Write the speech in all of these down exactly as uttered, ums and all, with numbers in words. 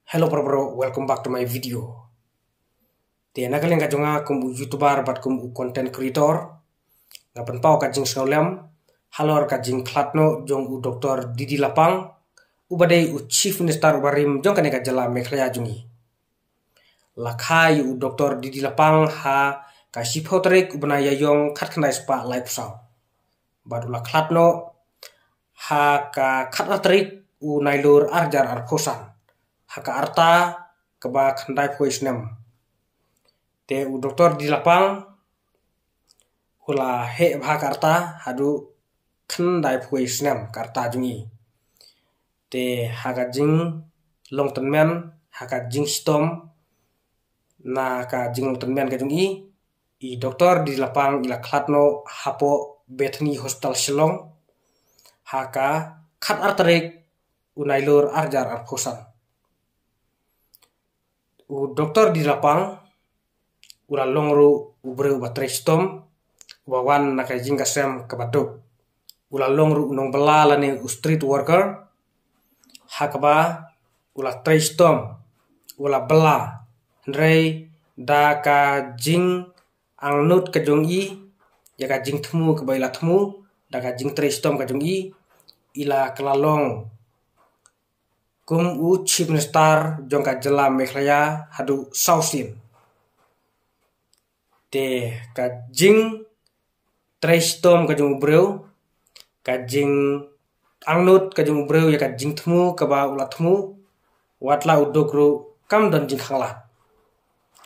Hello para bro, welcome back to my video. Te na ka liang ka jong nga kum u YouTuber bad kum u content creator, nga pynpaw ka jingsngewlem halor ka jingkhlad noh jong u Doktor D D Lapang, uba dei u Chief Minister uba rim jong kane ka jylla Meghalaya jong ngi. La kha ïa u Doktor D D Lapang ha ka shiphew tarik u bnai Ïaïong khatkhyndai spah laiphew saw. Bad u la khlad noh ha ka khatar tarik u Nailur arhajar arphew san, ha ka rta kaba khyndaiphew snem. Te u Doktor D D Lapang u la heh bha ka rta haduh khyndaiphew snem ka rta jong i. Te ha ka jinglong tymmen, ha ka jingshitom na ka jinglong tymmen ka jong i, i Doktor D D Lapang i la khlad noh hapoh Bethany Hospital Shillong ha ka khatar tarik u Nailur arhajar arphew san. U Doktor D D Lapang u la long ruh u briew uba trei shitom, uba wan na ka ïing ka sem kaba duk. U la long ruh u nongbylla lane u street worker, ha kaba u la trei shitom, u la bylla, hynrei da ka jingangnud ka jong i ïa ka jingthmu kaba i la thmu, da ka jingtrei shitom ka jong i, i la kylla long kum u Chief Minister jong ka jylla Meghalaya haduh saw sien. Te ka jingtrei shitom ka jong u briew, ka jingangnud ka jong u briew ïa ka jingthmu kaba u la thmu, wat la u duk ruh kam don jingkhanglad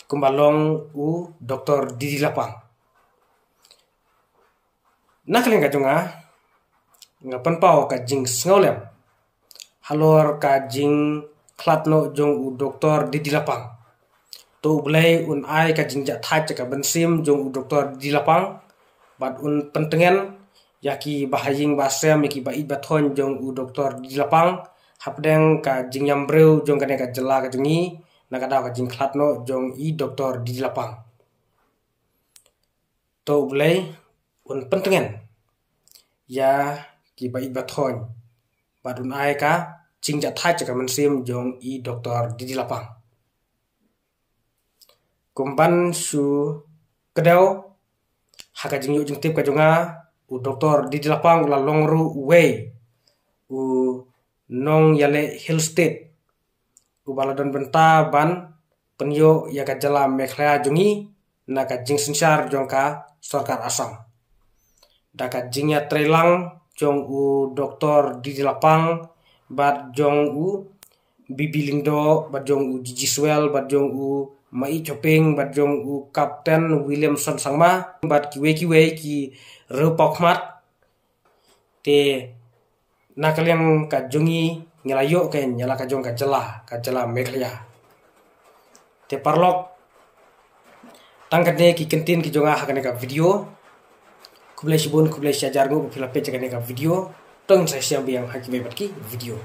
kumba long u Doktor D D Lapang. Na ka liang ka jong nga, nga pynpaw ka jingsngewlem halor ka jingkhlad noh jong u Doktor D D Lapang. To U Blei un ai ka jingjahthait ïa ka mynsiem jong u Doktor D D Lapang, bad un pyntngen ïa ki bahaïing bahasem, ïa ki ba-ïeit bathoiñ jong u Doktor D D Lapang, hapdeng ka jingïam briew jong kane ka jylla ka jong ngi, na ka daw ka jingkhlad noh jong i Doktor D D Lapang. To U Blei un pyntngen ïa ki ba-ïeit bathoiñ, bad un ai ka jingjahthait ïa ka mynsiem jong i Doktor D D Lapang. Kumban shu kdew, ha ka jingïoh jingtip ka jong nga, u Doktor D D Lapang u la long ruh uwei u nongïaleh Hill State uba la don bynta ban pynïoh ïa ka jylla Meghalaya jong ngi na ka jingsynshar jong ka sorkar Assam. Da ka jingïatreilang jong u Doktor D D Lapang, bad jong u B B Lyngdoh, bad jong u G G Swell, bad jong u Maieit Hoping, bad jong u Captain Williamson Sangma, bad kiwei kiwei ki riewpawkhmat. Te na ka liang ka jong ngi, ngi la ïoh ka ïa la ka jong ka jylla, ka jylla Meghalaya. Te paralok, tang katne ki kyntien ki jong nga ha kane ka video. Khublei shibun, khublei shihajar nguh ba phi la peit ïa kane ka video. To ngin sa ïashem biang ha kiwei pat ki video.